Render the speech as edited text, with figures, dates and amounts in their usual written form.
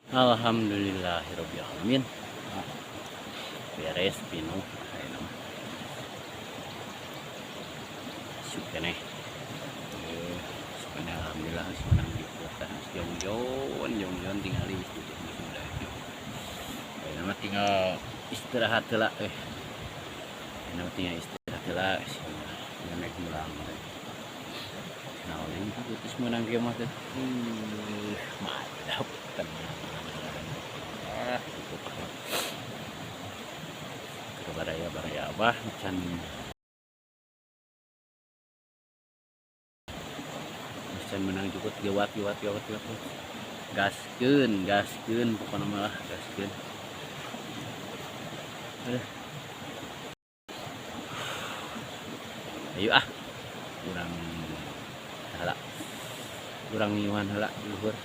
Alhamdulillahirabbil alamin. Ah, beres pinuh ayeuna mah. Asup keneh. Asup keneh, alhamdulillah geus meunang jukut tah, geus jongjon jongjon tingali geus jukut, geus udah. Ayeuna mah tinggal istirahat heula eh. Ayeuna mah tinggal istirahat heula, sia naik mulang teh. Naon ini geus meunang kieu mah teh. Mantap tenan. Ah, cukup. Ke baraya baraya abah can can menang jukut gewat gewat gewat gewat. Gaskeun gaskeun, pokokna mah lah gaskeun. Aduh. Ayo ah, urang heula, urang ngiuhan heula luhur.